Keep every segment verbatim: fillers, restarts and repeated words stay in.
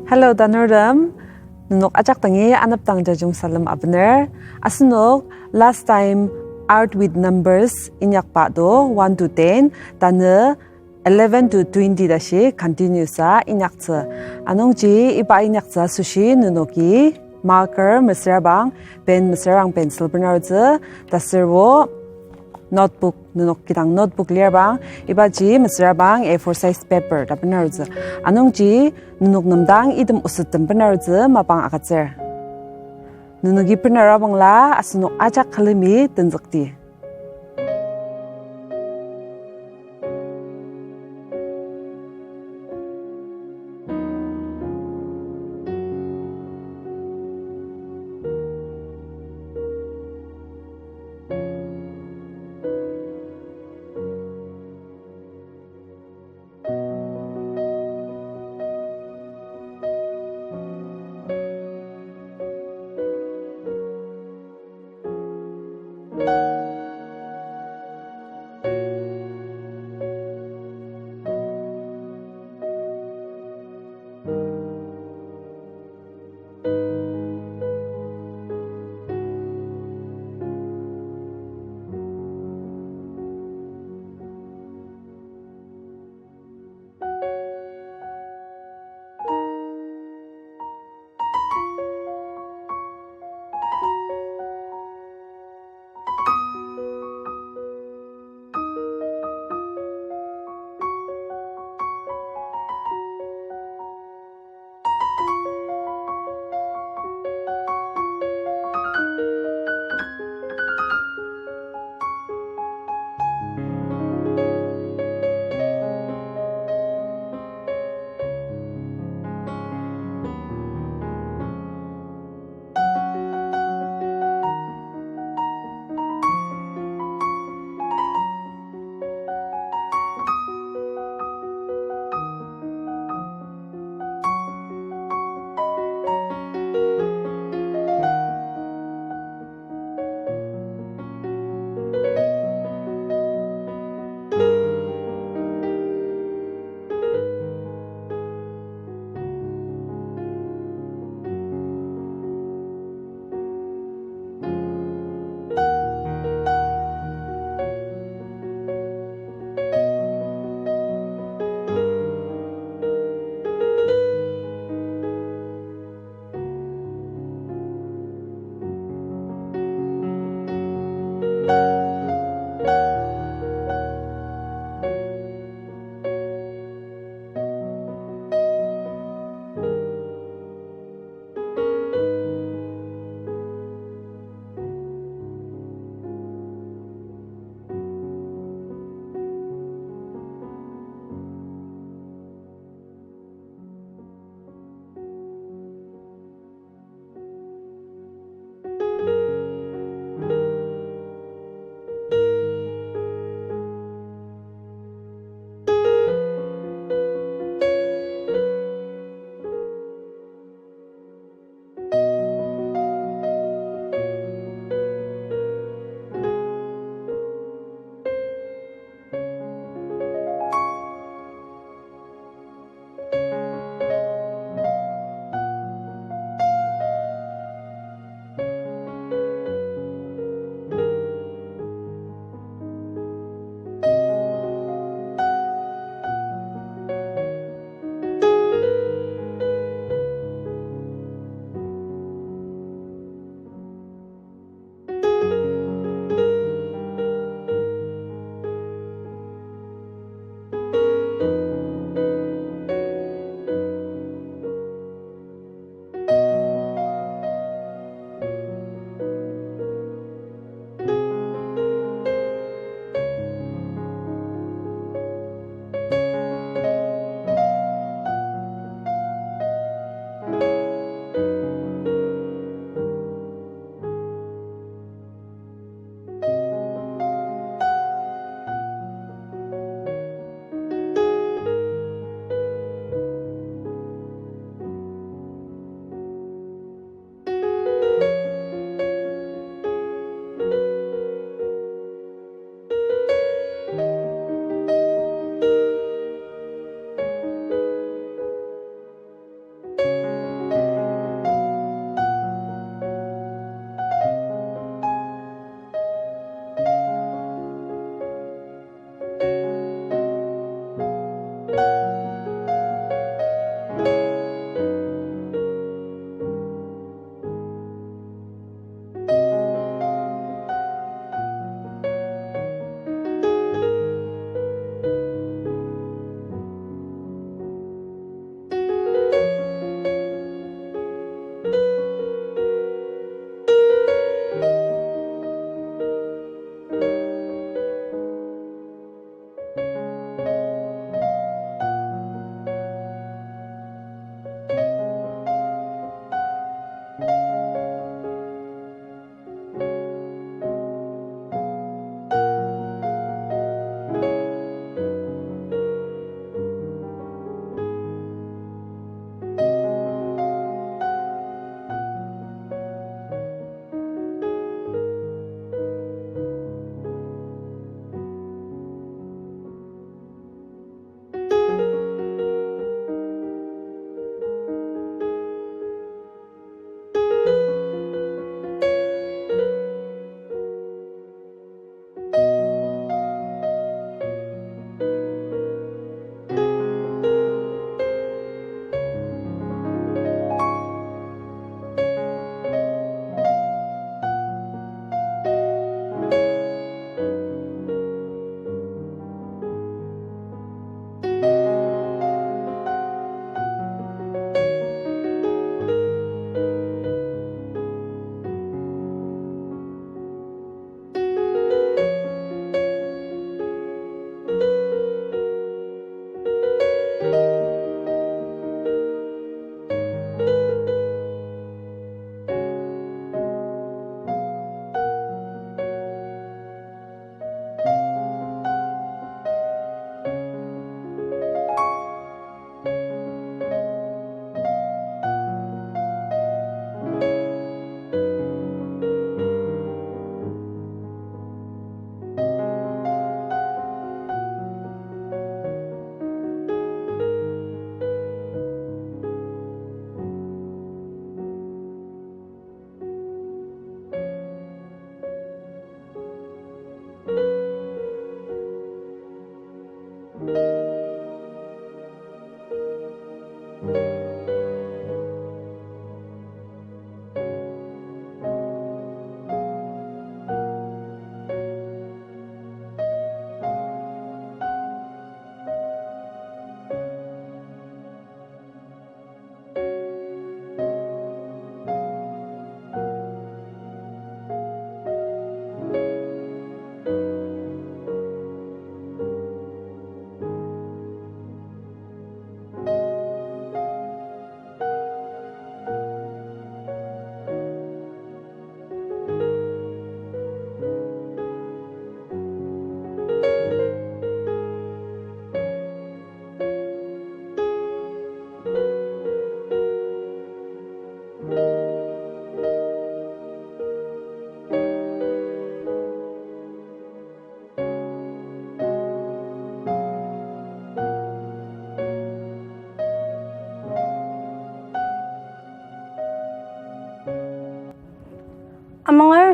Hello tanurtem, nenok ajak dangi anepdang jajung salem abener. Asenok last time art with numbers inyakba to one to ten, tanü eleven to twenty tashi continue sa inyaktsü. Anungji iba inyaktsü asoshi nenoki marker mesüra bang, pen mesüra bang pencil benarutsü, taserbo notebook, nenok kidang notebook lir bang, ibaji mesüra bang A four size paper ta benarutsü. Anungji nenok nemdang item osettem benarutsü mapang agütsür. Nenoki benarabangla asenok ajak külemi tenzükti.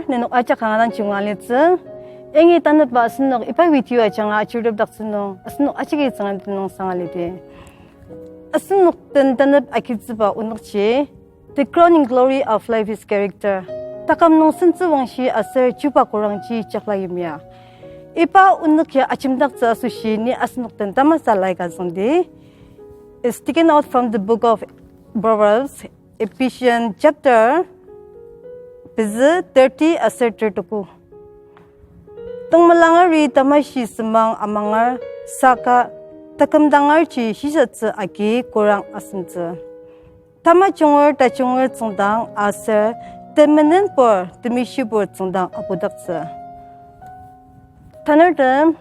Nenok ajak kanga dang junga litsü. Yangi tanepba asenok iba video ajanga ajurutepdaktsü nung, asenok ajaki Tsüngrem tenüng sanga lidi. Asenok den tanep agitsüba onükji, The Crowning Glory of Life is Character. Taküm nung sentsüwangshi aser chuba kurangji jakla yimya. Iba onük ya ajemdaktsü asoshi ni asenok den tamasa laika züngdi. It's taken out from the book of Proverbs, Ephesians chapter pezü thirty aser thirty-two. Tongmelangeri tamashi semang amangar saka takümdangerji shishatsü agi kurang asentsü. Tamajunger tajunger tsüngdang aser temenenbur temishibur tsüngdang apudaktsü. Tanurtem,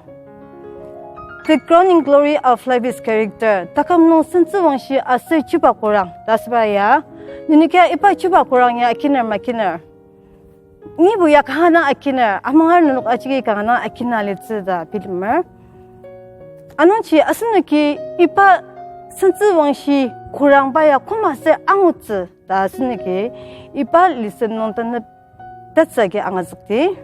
The Crowning Glory of Life is Character. Taküm nung sentsüwangshi aser chuba kurang ta asüba ya. Nenokia iba chuba kurang ya akiner makiner? Nibo ya kanga dang akiner, amangar nenok ajaki kanga dang akina litsü ta bilemer. Anungji asenoki iba sentsüwangshi kurangba ya koma ser angutsü ta asenoki iba lesson nung tanep tatsü agi angazükdi.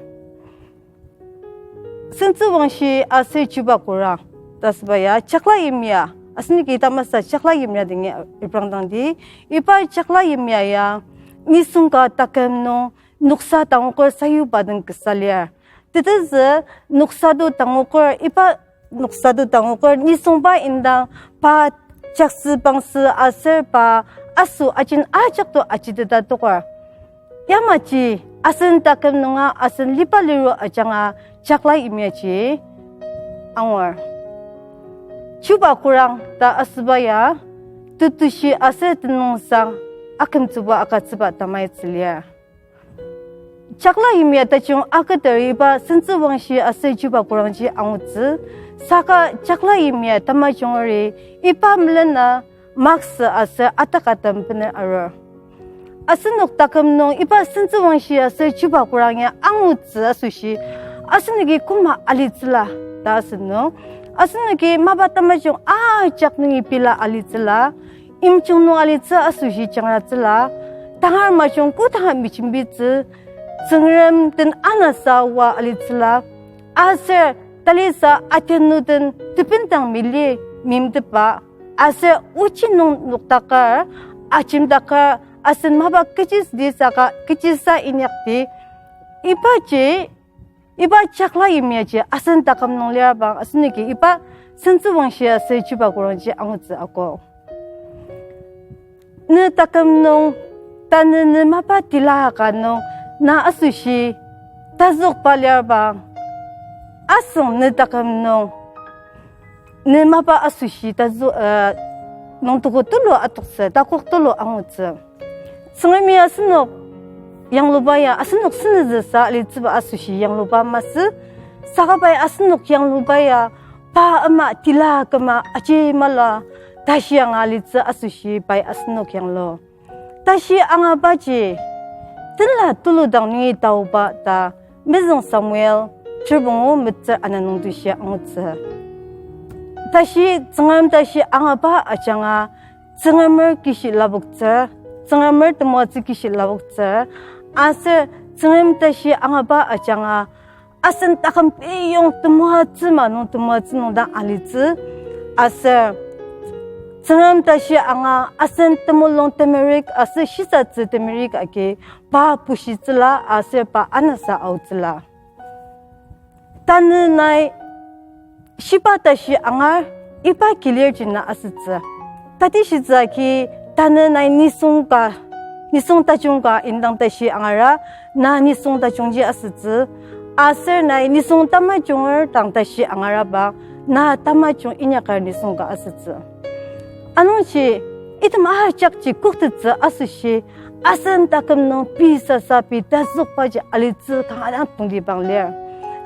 Sentsüwangshi aser chuba kurang ta asüba ya jakla yimya. Asenoki tamasa jakla yimya dingi reprangdangdi. Iba jakla yimya ya nisung ka taküm nung noksa tangoker sayuba den kasa lir. Tetezü noksa to tangoker, iba noksa to tangoker nisungba indang pa jaksü pangsü aser pa aso ajin ajak to ajiteta toker. Yamaji asen taküm nunga asen liba liru ajanga jakla yimyaji angur. Chuba kurang ta asüba ya tetushi aser tenüngsang akümtsüba agütsüba tamaitsü lir. Jakla yimya tajung aketeri iba sentsüwangshi aser chuba kurangji angutsü, saka jakla yimya tamajungeri iba melena maksü aser atakatem bener arur. Asenok taküm nung iba sentsüwangshi aser chuba kurang ya angutsü asoshi, asenoki koma alitsüla ta asenok, asenoki mapa tamajung ajak nungi pela alitsüla, imjung nung alitsü asoshi jangratsüla, tangar majung kodanga mejembitsü, Tsüngrem den anasa oa alitsüla, aser talisa atenu den tebendang meli mimtepa, aser ochi nung nokdaker, ajemdaker, asen mapa kechi südi saka kechisa inyakdi, ibaji, iba jakla yimyaji asen taküm nung lirabang asenoki iba sentsüwangshi aser chuba kurangji angutsü akok. Ne taküm nung, tanü ne mapa tila ka nung, na asoshi tazükba lirabang, asüng ne taküm nung, ne mapa asoshi tazü-, uh, nung tuku tulu atoktsü, takok tulu angutsü. Tsüngremi asenok yangluba ya, asenok senüzüsa alitsüba asoshi yangluba masü, saka pai asenok yangluba ya, pa ama tila küma aji mala tashi anga alitsü asoshi pai asenok yanglu. Tashi angabaji, tenla tuludang nungi taoba ta, mezüng Samuel, chirpungu metsür ana nung tashi angutsü. Tashi, Tsüngrem tashi angaba ajanga, Tsüngremer kishi lapoktsü, Tsüngremer temoatsü kishi lapoktsü, aser Tsüngrem tashi angaba ajanga, asen taküm peyong temoatsü ma nung temoatsü nung dang alitsü, aser Tsüngrem tashi anga asen temulung temerik aser shisatsü temerik agi pa pushitsüla aser pa anasa aotsüla. Tanü nai shiba tashi angar iba kilir jina asütsü. Tatishitsü agi tanü nai nisung ka, nisung tajung ka indang tashi angara, na nisung tajungji asütsü. Aser nai nisung tamajunger dang tashi angaraba, na tamajung inyaker nisung ka asütsü. Anungji, item ajakji koktettsü asoshi, asen taküm nung pei sasa pei tazükbaji alitsü kanga dang tongtibang lir.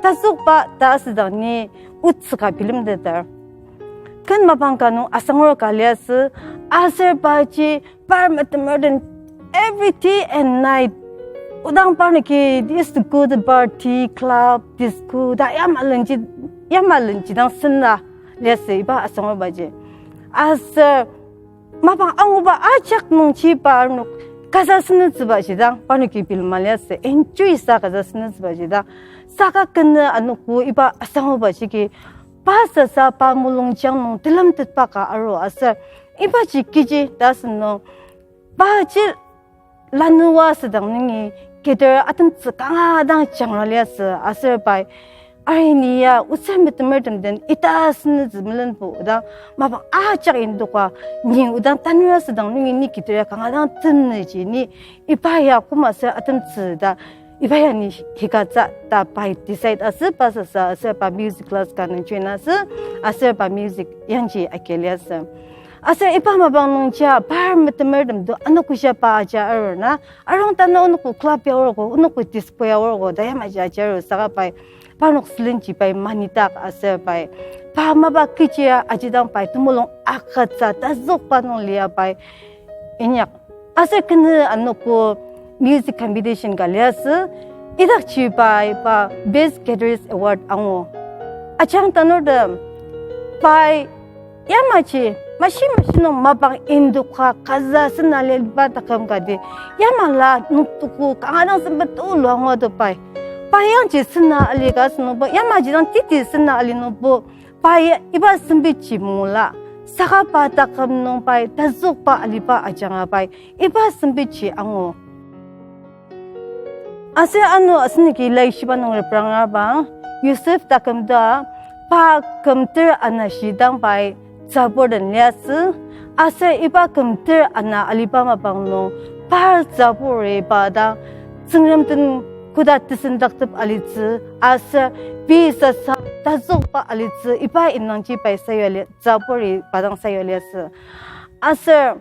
Tazükba ta asüdang ni otsü ka bilemteter. Ken mapang ka nung asangur ka liasü, aser paji par metemertem every day and night. Odang parnoki is to go to party, club, disco, ta yamalenji, yamalenji dang sena liasü iba asangurbaji. Aser mapang anguba ajak nungji parnok kaza senütsüba jidang, parnoki bilema liasü, enjoy sa kaza senütsüba jidang, saka kenü anogo iba asanguba jagi, pa sasa pa mulungjang nung telemtetba ka aru aser, ibaji kechi ta asünung, paji lanua asüdang nungi kider atemtsü kanga dang jangra liasü aser pai, ari ni ya otsü metemertem den ita senütsü melenbo odang mapang ajak indoka, ni odang tanur asüdang nungi ni kider ya kanga dang temnüji ni iba ya koma ser atemtsü ta, iba ya ni hikatsü ta pai decide asü, pa sasa aser pa music class ka nung join asü, aser pa music yangji agi liasü. Aser iba mapang nungji par metemertem do anogo shia pa aja arur na, arung tanü onogo club ya aorgo, onogo disco ya aorgo ta yamaji aja arur saka pai, parnok sülenji pai manidak aser pai, pa mapa kechi ya ajidang pai temulung agütsü tazükba nung lia pai inyak. Aser kenü anogo music competition ka liasü, idakji pai pa Best Guitarist Award angu. Ajang tanurtem pai yamaji mashi mashi nung mapang indoka kaza sena aliba taküm kati, yamala noktogo kanga dang sempet tulu angu to pai. Pa yangji sena ali ka asünungbo, yamaji dang teti sena ali nungbo, pai iba sempetji mungula, saka pa taküm nung pai tazükba aliba ajanga pai iba sempetji angu. Aser ano asenoki laishiba nung reprangrabang, Yusuf taküm ta pa kümter ana shidang pai tsübur den liasü, aser iba kümter ana aliba mapang nung par tsüburi pa dang Tsüngrem den koda tesendaktep alitsü, aser pei sasa tazükba alitsü, iba indangji pai sayua li-, tsüburi pa dang sayua liasü. Aser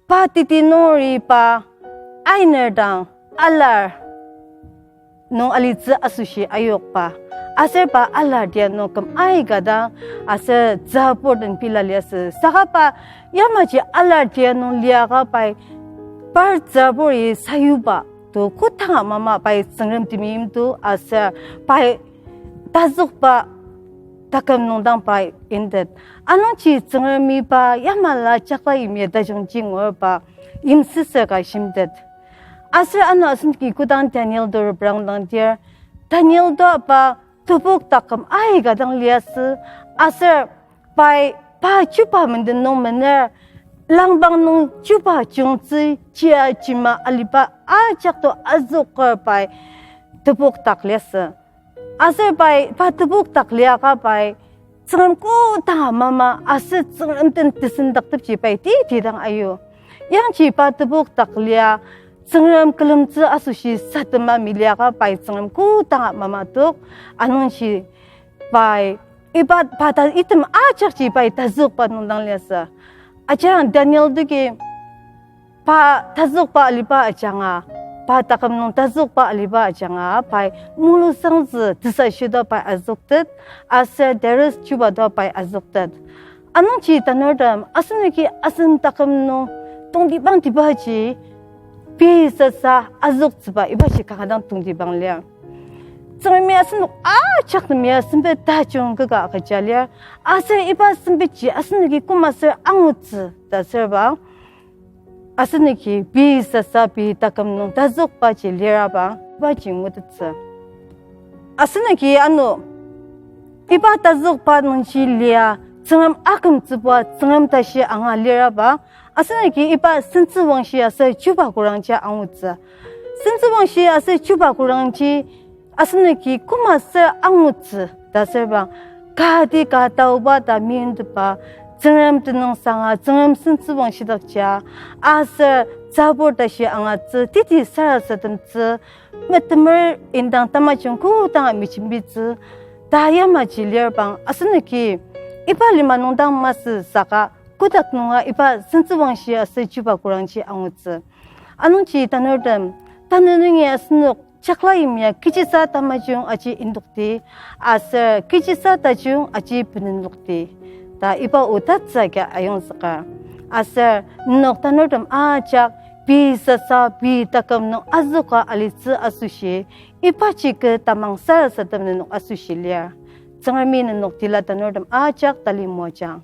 pa teti nungri pa ainer dang alar nung alitsü asoshi ayokba. Aser pa alar tia nung küm aika dang aser tsübur den pela liasü. Saka pa yamaji alar tia nung liaka pai par tsüburi sayuba to kodanga mama pai Tsüngrem temeim to aser pai tazükba taküm nung dang pai intet. Anungji Tsüngremi pa yamala jakla yimya tajungji ngurba yimsüsür ka shimtet. Aser ano asenoki kodang Daniel to reprangdang dir, Daniel to pa tebok taküm aika dang liasü, aser pai pa chuba menden nung mener, langpang nung chuba jungtsü chia jima aliba ajak to azüker pai tebok tak liasü. Aser pai pa tebok tak liaka pai Tsüngrem kodanga mama aser Tsüngrem den tesendaktepji pai teti dang ayu. Yangji pa tebok tak lia Tsüngrem külemtsü asoshi satema meliaka pai Tsüngrem kodanga mama tok, anungji pai iba pa ta item ajakji pai tazükba nung dang liasü. Ajang Daniel toki pa tazükba aliba ajanga, pa taküm nung tazükba aliba ajanga pai mulusangzü tesashito pai azüktet, aser Darius chuba to pai azüktet. Anungji tanurtem asenoki asen taküm nung tongtibangtibaji pei sasa azüktsüba ibaji kanga dang tongtibang lir. Tsüngremi asenok ajak nem ya sempet tajung kaka agüja lir. Aser iba sempetji asenoki koma ser angutsü ta asürba, asenoki pei sasa pei taküm nung tazükbaji liraba, ibaji ngutettsü. Asenoki ano iba tazükba nungji lia Tsüngrem akümtsüba Tsüngrem tashi anga liraba, asenoki iba sentsüwangshi aser chuba kurangji angutsü. Sentsüwangshi aser chuba kurangji asenoki koma ser angutsü ta asürba, kati ka taoba ta meyimtetba, Tsüngrem tenüngsanga, Tsüngrem sentsüwangshidakja, aser tsübur tashi angatsü, teti sarasademtsü, metemer indang tamajung kodanga mejembitsü, ta yamaji lirbang asenoki iba lima nung dang masü saka kotak nunga iba sentsüwangshi aser chuba kurangji angutsü. Anungji tanurtem, tanü nungi asenok jakla yimya kechisa tamajung aji indokti, aser kechisa tajung aji benenlokti ta iba o tatsüka ayongzüker. Aser nenok tanurtem ajak pei sasa pei taküm nung azüka alitsü asoshi, ibaji kü tamang sarasadem nenok asoshi lir. Tsüngremi nenok tila tanurtem ajak tali moajang.